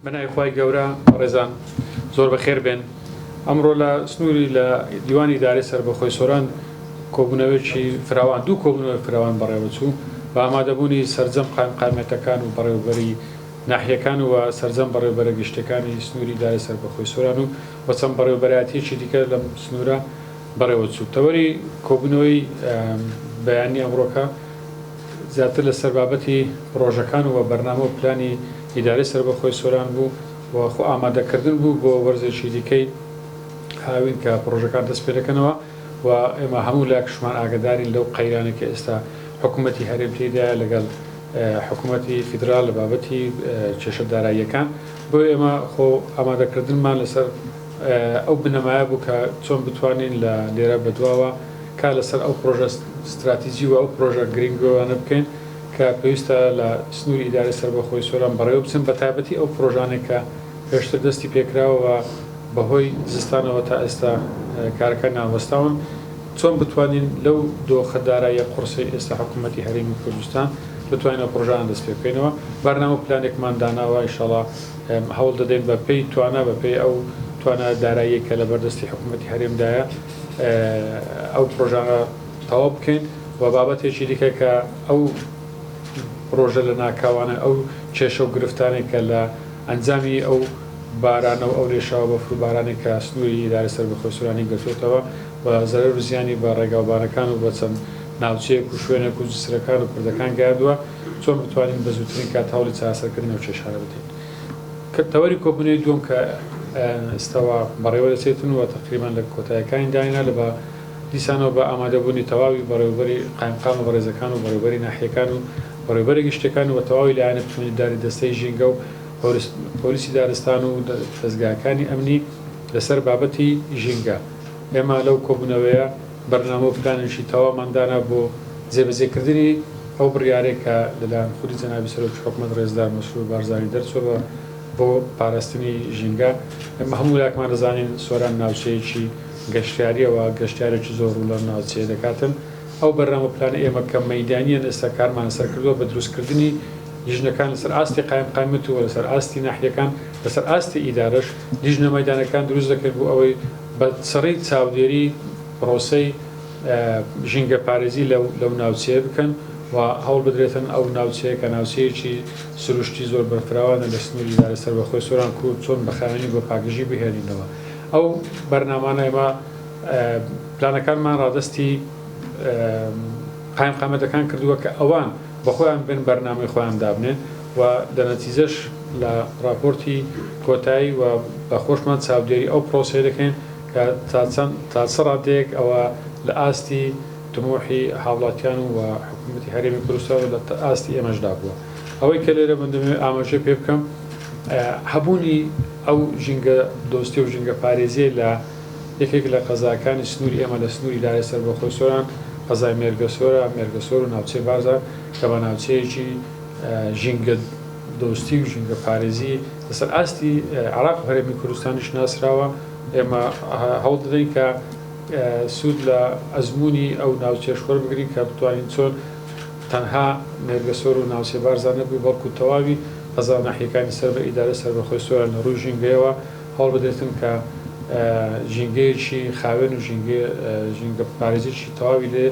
بەناوی خوای گەورە بەڕێزان زۆر بەخێر بێن. ئەمڕۆ لە سنووری لە دیوانی ئیدارەی سەربەخۆی سۆران کۆبوونەوەیەکی فراوان دوو کۆبوونەوەی فراوان بەڕێوەچوو بە ئامادەبوونی سەرجەم قایمقامیەتەکان و بەڕێوەبەری ناحیەکان و سەرجەم بەڕێوەبەرە گشتیەکانی سنووری ئیدارەی سەربەخۆی سۆران و و چەند بەڕێوەبەرایەتیەکی دیکە لەم سنوورە بەڕێوەچوو. تەوەری کۆبوونەوەی بەیانی ئەمڕۆکە زیاتر لەسەر بابەتی پڕۆژەکان و بەرنامە و پلانی ئیدارەی سەربەخۆی سۆران بوو و خۆ ئامادەکردن بوو بۆ وەرزێکی دیکەی هاوین کە پڕۆژەکان دەست پێدەکەنەوە و ئێمە هەموو لایەکشمان ئاگەدارین لەو قەیرانەی کە ئێستا حکوومەتی هەرێم تێیدایە لەگەڵ حکوومەتی فیدراڵ لە بابەتی کێشە داراییەکان. بۆیە ئێمە خۆ ئامادەکردنمان لەسەر ئەو بنەمایە بوو کە چۆن بتوانین لە لێرە بەدواوە کار لەسەر ئەو پڕۆژە ستراتیجی و ئەو پڕۆژە گرنگانە بکەین کە پێویستە لە سنووری ئیدارەی سەربەخۆی سۆران بەڕێوە بچن، بەتایبەتی ئەو پڕۆژانەی کە پێشتر دەستی پێکراوە و بەهۆی زستانەوە تا ئێستا کارەکانیان وەستاون، چۆن بتوانین لەو دۆخە داراییە قوڕسەی ئێستا حکوومەتی هەرێمی کوردستان بتوانین ئەو پڕۆژانە دەست پێ بکەینەوە. بەرنامە و پلانێکمان داناوە، ئیشەڵا هەوڵ دەدەین بە پێی توانا، بە پێی ئەو توانا داراییەی کە لە بەردەستی حکوومەتی هەرێمدایە ئەو پڕۆژانە تەواو بکەین و بابەتێکی دیکە کە ئەو پڕۆژە لەناکاوانە، ئەو کێشە و گرفتانەی کە لە ئەنجامی ئەو بارانە و ئەو لێشاوە بەفر و بارانەی کە سنووری ئیدارەی سەربەخۆی سۆرانی گرتووەتەوە و زەرەر و زیانی بە ڕێگاوبانەکان و بە چەند ناوچەیەک و شوێنێک و جسرەکان و پردەکان گەیاندووە، چۆن بتوانین بە زووترین کات هەوڵی چارەسەرکردنی ئەو کێشانە بدەین. تەوەری کۆبوونەوەی دووەم کە ئێستاوە بەڕێوە دەچێتن و تەقریبەن لە کۆتایەکانی داینا لە بە دیسانەوە بە ئامادەبوونی تەواوی بەڕێوەبەری قایمقامە بەڕێزەکان و بەڕێوەبەری ناحیەکان و بەڕێوەبەرە گشتیەکان و تەواوی لایەنە پەیوەندیداری دەستەی ژینگە و پۆلیسی دارستان و دەزگاکانی ئەمنی لەسەر بابەتی ژینگە ئێمە لەو کۆبوونەوەیە بەرنامە و پلانێکی تەواومان دانا بۆ جێبەجێکردنی ئەو بڕیارەی کە لەلایەن خودی جەنابی سەرۆکی حکومەت ڕێزدار مەسرور بارزانی دەرچووە بە بۆ پاراستنی ژینگە. ئێمە هەموو لاکمان دەزانین سۆران ناوچەیەکی گەشتیارییە و گەشتیارێکی زۆر ڕوو لەم ناوچەیە دەکاتن. ئەو بەرنامە و پلانەی ئێمە کە مەیدانییەن ئێستا کارمان لەسەر کردووە بە دروستکردنی لیژنەکان لەسەر ئاستی قایمقامیەت و لەسەر ئاستی ناحیەکان لەسەر ئاستی ئیدارەش لیژنە مەیدانەکان دروست دەکەین بۆ ئەوەی بە چڕی چاودێری پرۆسەی ژینگەپارێزی لەو ناوچەیە بکەن و هەوڵ بدرێتن ئەو ناوچەیە کە ناوچەیەکی سروشتی زۆر بەرفراوانە لە سنووری ئیدارەی سەربەخۆی سۆران کو چۆن بە خاوێنی و بە پاکژی بهێنینەوە ئەو بەرنامانە ئێمە پلانەکانمان ڕادەستی قایمقامەتەکان کردووە کە ئەوان بەخۆیان بێن بەرنامەی خۆیان دابنێن و لە نەتیجەش لە ڕاپۆرتی کۆتایی و بە خۆشمان چاودێری ئەو پرۆسەیە دەکەین کە تا چەند تا چ ڕادەیەک ئەوە لە ئاستی تموحی هاوڵاتیان و حکوومەتی هەرێمی کوردستان و لە ئاستی ئێمەشدا بووە. ئەوەی کە لێرە من دەمەوێت ئاماژەی پێ بکەم هەبوونی ئەو ژینگە دۆستی و ژینگە پارێزییە لە یەکێک لە قەزاکانی سنووری ئێمە لە سنووری ئیدارەی سەربەخۆی سۆران، قەزای مێرگەسۆرە، مێرگەسۆر و ناوچەی بارزان کە بە ناوچەیەکی ژینگە دۆستی و ژینگە پارێزی لەسەر ئاستی عێراق و هەرێمی کوردستانیش ناسراوە، ئێمە هەوڵ دەدەین کە سوود لە ئەزموونی ئەو ناوچەیەش وەربگرین کە بتوانین چۆن تەنها مێرگەسۆر و ناوچەی بارزان نەبوو بەڵکو تەواوی قەزا و ناحیەکانی سەر بە ئیدارەی سەربەخۆی سۆران لە ڕووی ژینگەیەوە هەوڵ بدرێتن کە ژینگەیەکی خاوێن و ژینگە پارێزیی تەواوی لێ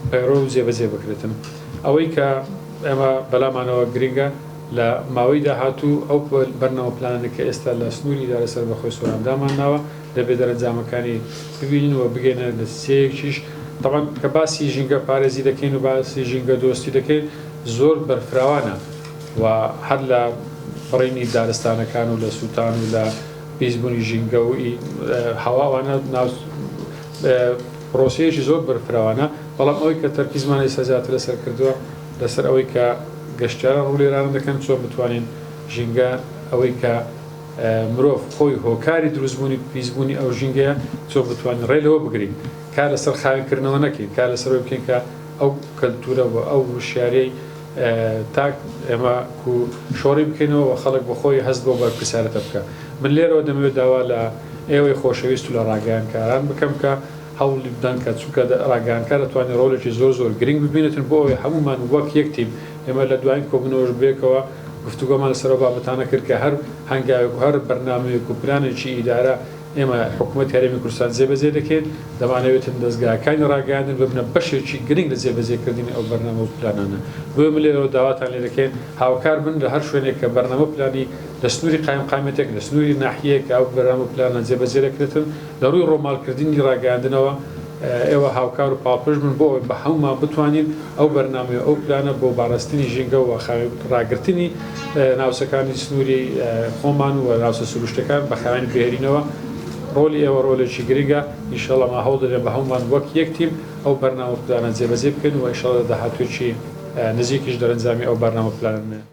پەیڕەو و جێبەجێ بکرێتن. ئەوەی کە ئێمە بەلامانەوە گرنگە لە ماوەی داهاتوو ئەو بەرنامە پلانانەی کە ئێستا لە سنووری ئیدارەی سەربەخۆی سۆران دامانناوە دەبێ دەرەنجامەکانی ببینین و بگەینە نەتیجەیەکیش. تەبعەن کە باسی ژینگە پارێزی دەکەین و باسی ژینگە دۆستی دەکەین زۆر بەرفراوانە و هەر لە بڕینی دارستانەکان و لە سووتان و لە پیسبوونی ژینگە و هەوا ئەوانە ناو پرۆسەیەکی زۆر بەرفراوانە، بەڵام ئەوەی کە تەرکیزمان ئێستا زیاتر لەسەر کردووە لەسەر ئەوەی کە گەشتیاران ڕوو لێرانە دەکەن چۆن بتوانین ژینگە ئەوەی کە مرۆڤ خۆی هۆکاری دروستبوونی پیسبوونی ئەو ژینگەیە چۆن بتوانین ڕێ لەوە بگرین کار لەسەر خاوێنکردنەوە نەکەین کار لەسەر ئەوە بکەین کە ئەو کەلتورە و ئەو وشیاریەی تاک ئێمە کو شۆڕی بکەینەوە و خەڵک بە خۆی هەست بەو بەرپرسیارەتە بکا. من لێرەوە دەمەوێت داوا لە ئێوەی خۆشەویست و لە ڕاگەیاندکاران بکەم کە هەوڵی بدەن کە چونکە ڕاگەیاندکار دەتوانێت ڕۆڵێکی زۆر زۆر گرنگ ببینێتن بۆ ئەوەی هەموومان وەک یەک تیم ئێمە لە دوایین کۆبوونەوەش بەیەکەوە گفتوگۆمان لەسەر ئەو بابەتانە کرد کە هەر هەنگاوێک و هەر بەرنامەیەک و پلانێکی ئیدارە ئێمە حکوومەتی هەرێمی کوردستان جێبەجێ دەکەین، دەمانەوێتن دەزگاکانی ڕاگەیاندن ببنە بەشێکی گرنگ لە جێبەجێکردنی ئەو بەرنامە و پلانانە. بۆیە من لێرەوە داواتان لێ دەکەین هاوکار بن لە هەر شوێنێک کە بەرنامە و پلانی لە سنووری قایمقامیەتێک، لە سنووری ناحیەیەک کە ئەو بەرنامە و پلانە جێبەجێ دەکرێتن، لە ڕووی ڕۆماڵکردنی ڕاگەیاندنەوە ئێوە هاوکار و پاڵپشت بن بۆ ئەوەی بە هەموومان بتوانین ئەو بەرنامەی و ئەو پلانە بۆ باراستنی ژینگە و ڕاگرتنی ناوچەکانی سنووری خۆمان و ناوچە سروشتەکان بە خاوێنی بهێنینەوە. ڕۆلی ئێوە ڕۆلێکی گرنگە، ئینشەڵا ما هەوڵ دەدەین بە هەموومان وەک یەک تیم ئەو بەرنامە و پلانە جێبەجێ بکەین و ئینشەڵا لە داهاتوویەکی نزیکیش دەرەنجامی ئەو بەرنامە و پلانە.